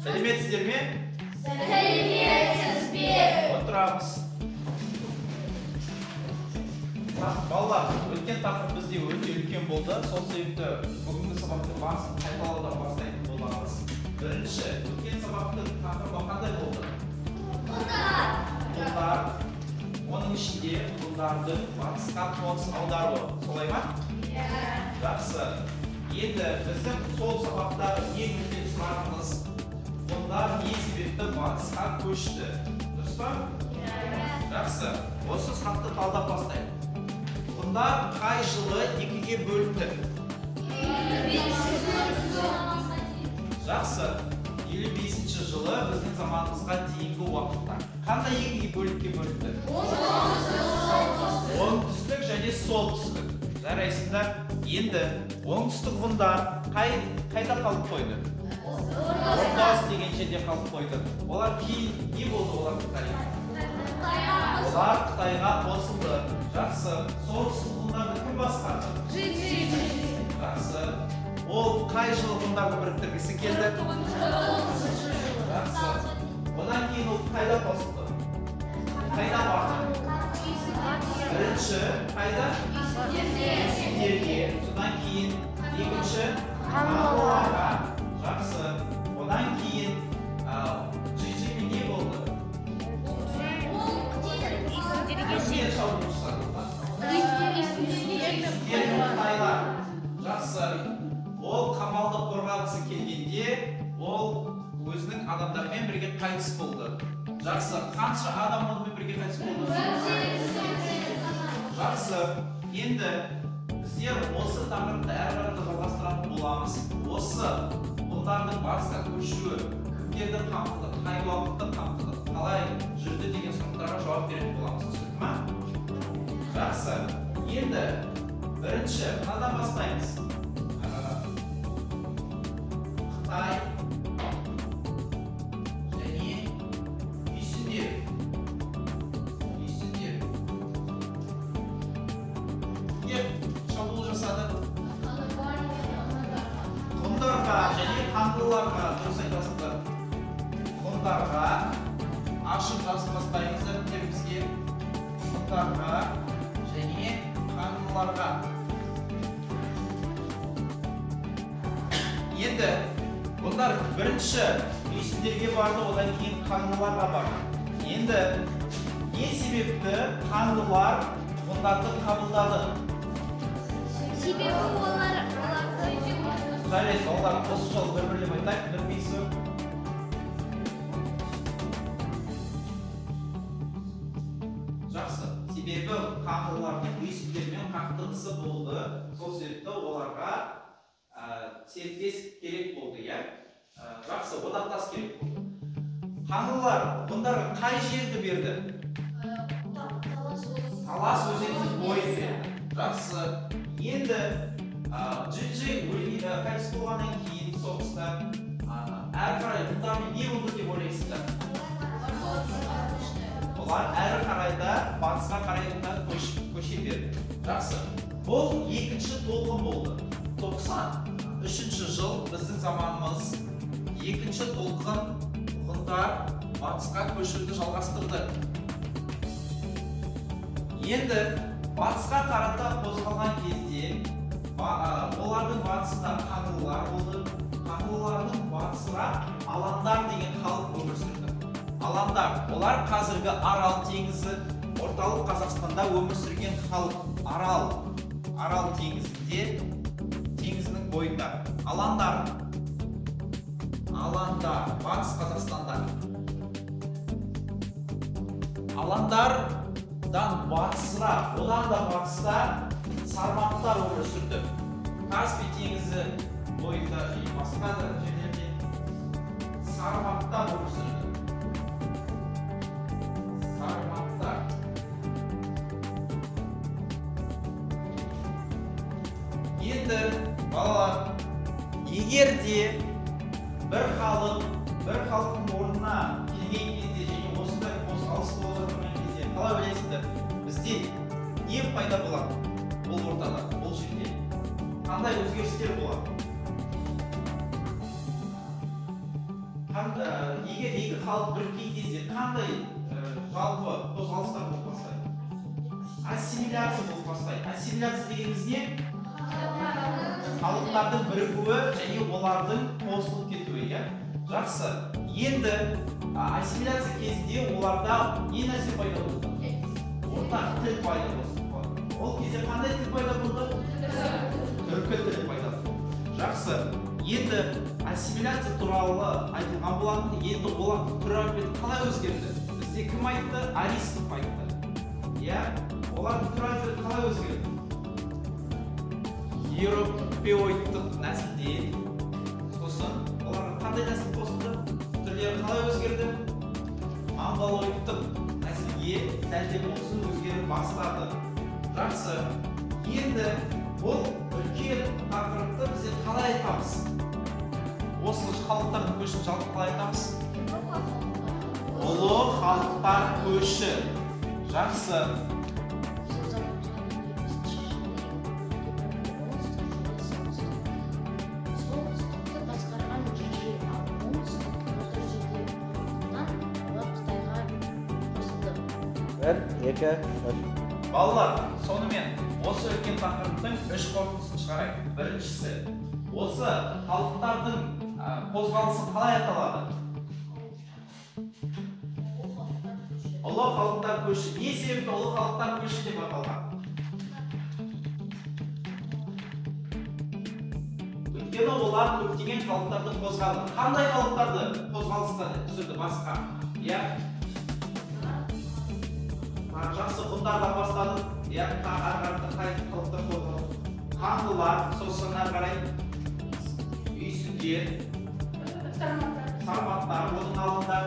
Сәлеметсіздер ме? Сәлеметсіз бе? Отырамыз. Балалар, өткен тақырып бізде өте үлкен болды. Сол себепті бүгінгі сабақты басын қайталаудан бастайтын боламыз. Бірінші, өткен сабақтың тақырыбы қандай болды? Ғұндар. Ғұндар. Оның ішінде ғұндардың батысқа қоныс аударуы. Солай ма? Иә. Жақсы. Енді біздің сол сабақтағы ең үлкен сұрағымыз: ғұндар не себепті батысқа көшті? Дұрыс па? Иә. Жақсы. Осы сұрақты талдап бастайық. Ғұндар қай жылы екіге бөлінді? Жақсы. 55 жылы біздің заманымызға дейінгі уақытта. Қандай екіге бөлікке бөлінді? Оңтүстік және солтүстік. Жарайсыңдар. Енді оңтүстік ғұндар қайда қалып қойды? Ордос деген жерде қалып қойды. Олар кейін не болды олардың тарихы? Олар Қытайға қосылды. Жақсы. Солтүстік ғұндарды кім басқарды? Жақсы. Ол қай жылы ғұндарды біріктіргісі келді? Жақсы. Одан кейін ол қайда қосылды? Қайда барды? Бірінші қайда? Үйсіндерге. Содан кейін екінші Қаңлыларға. Жақсы. Одан кейін Джи-Джимен не болды? Кімге шабуыл жасады? Қытайлар. Жақсы. Ол қамалды қорғағысы келгенде ол өзінің адамдарымен бірге қайтыс болды. Жақсы. Қанша адам онымен бірге қайтыс болды? Жақсы. Енді біздер осы тақырыпты әрі қарата жалғастыратын боламыз. Осы ғұндардың батысқа көшуі кімдерді қамтыды, қай уақытты қамтыды, қалай жүрді деген сұрақтарға жауап беретін боламыз. Түсінікті ма? Жақсы. Енді бірінші мынадан бастаймыз. Қытай және үйсіндер. Үйсіндер. Кімге шабуыл жасады? Ғұндарға және қаңлыларға. Дұрыс айтасыздар. Ғұндарға ашып жазып бастаймыз дәптерімізге. Ғұндарға және қаңлыларға. Енді ғұндар бірінші үйсіндерге барды, одан кейін қаңлыларға барды. Енді не себепті қаңлылар ғұндарды қабылдады? Себебі олар оларды Жарайды, балалар, осы жолы бір-бірлеп айтайық, бір бесеу. Жақсы. Себебі қаңлылардың үйсіндермен қақтығысы болды. Сол себепті оларға серіктес керек болды, иә? Жақсы, одақтас керек болды. Қаңлылар ғұндарға қай жерді берді? Талас өзенінің бойын берді. Жақсы. Енді Джи-Джи қайтыс болғаннан кейін соғыста әрі қарай ғұндармен не болды деп ойлайсыздар? Олар әрі қарай да батысқа қарай да көше берді. Жақсы. Бұл екінші толқын болды. 93 жыл біздің заманымыз. Екінші толқын ғұндар батысқа көшуді жалғастырды. Енді батысқа қарата қозғалған кезде олардың батысында қаңлылар болды. Қаңлылардың батысырақ аландар деген халық өмір сүрді. Аландар, олар қазіргі Арал теңізі, орталық Қазақстанда өмір сүрген халық. Арал теңізінде, теңізінің бойында. Аландар, Батыс Қазақстанда. Аландардан батысырақ, одан да батыста сарматтар өмір сүрді. Каспий теңізі бойында және басқа да жерлерде сарматтар өмір сүрді. Сарматтар. Енді балалар, егер де бір халық бір халықтың орнына келген кезде және осындай қозғалыс болып жатқан кезде қалай ойлайсыздар, бізде не пайда болады бұл ортада, бұл жерде? Қандай өзгерістер болады? Егер екі халық біріккен кезде қандай жалпы қозғалыстар болып бастайды? Ассимиляция болып бастайды. Ассимиляция дегеніміз не? Халықтардың бірігуі және олардың қосылып кетуі, иә? Жақсы. Енді ассимиляция кезінде оларда не нәрсе пайда болды? Ортақ тіл пайда болды. Ол кезде қандай тіл пайда болды? Түркі тілі пайда болды. Жақсы. Енді ассимиляция туралы айтылған болатын. Енді олардың түр әлпеті қалай өзгерді? Бізде кім айтты? Аристов айтты. Иә? Олардың түр әлпеті қалай өзгерді? Еуропеоидтық нәсілден, сосын оларға қандай нәсіл қосылды? Түрлері қалай өзгерді? Монголоидтық нәсілге сәл де болсын өзгеріп бастады. Жақсы. Енді бұл үлкен тақырыпты біздер қалай айтамыз? Осы халықтардың көшін жалпы қалай айтамыз? Ұлы халықтар көші. Жақсы. Солтүстікті басқарған Жи, ал оңтүстік орта жүзде болғандықтан олар Қытайға қосылды. 1, 2, 3. Балалар, сонымен осы үлкен тақырыптың үш қорытындысын шығарайық. Біріншісі, осы халықтардың қозғалысы қалай аталады? Ұлы халықтар көші. Не себепті ұлы халықтар көші деп аталған? Өйткені олар көптеген халықтарды қозғады. Қандай халықтарды қозғалысқа түсірді басқа? Иә? Жақсы, ғұндардан бастадық. Иә, ары қарай қай халықтар қозғалды? Қаңлылар, сосын ары қарай үйсіндер, сарматтар, оның алдында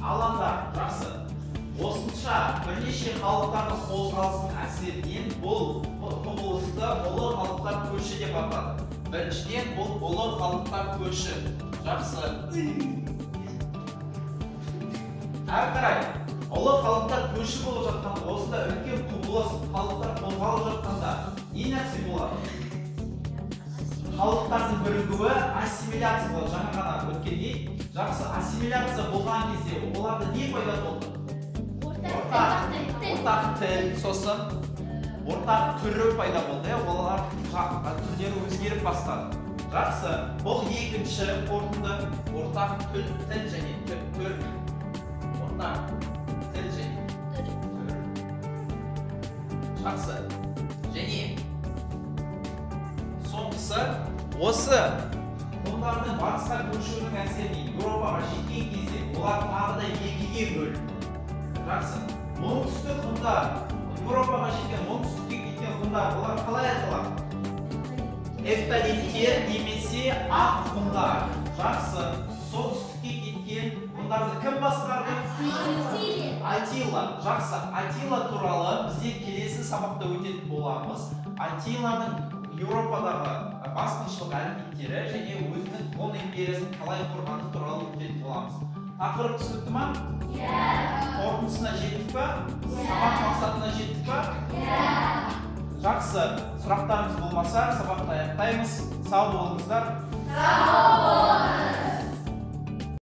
аландар. Жақсы. Осынша бірнеше халықтардың қозғалысының әсерінен бұл құбылысты ұлы халықтар көші деп атады. Біріншіден, бұл ұлы халықтар көші. Жақсы. Әрі қарай ұлы халықтар көші болып жатқан осындай үлкен құбылыс, халықтар қозғалып жатқанда не нәрсе болады? Халықтардың бірігуі ассимиляция болады. Жаңа ғана өткендей. Жақсы, ассимиляция болған кезде оларда не пайда болды? Ортақ тіл, сосын ортақ түрі пайда болды. Олар түрлері өзгеріп бастады. Жақсы, бұл екінші қорытынды. Ортақ тіл және түр. Ортақ тіл және түр. Жақсы. Және соңғысы, осы ғұндардың батысқа көшуінің әсерінен Еуропаға жеткен кезде олар тағы да екіге бөлінді. Жақсы. Оңтүстік ғұндар, Еуропаға жеткен, оңтүстікке кеткен ғұндар, олар қалай аталады? Эфталиттер немесе ақ ғұндар. Жақсы. Солтүстікке кеткен ғұндарды кім басқарды? Атилла. Жақсы. Атилла туралы бізде келесі сабақта өтетін боламыз. Атилланың Еуропадағы басқыншылық әрекеттері және өзінің Ғұн империясын қалай құрғаны туралы өтетін боламыз. Тақырып түсінікті ма? Иә. Қорытындысына жеттік па? Сабақ мақсатына жеттік па? Иә. Жақсы. Сұрақтарыңыз болмаса, сабақты аяқтаймыз. Сау болыңыздар. Сау болыңыз.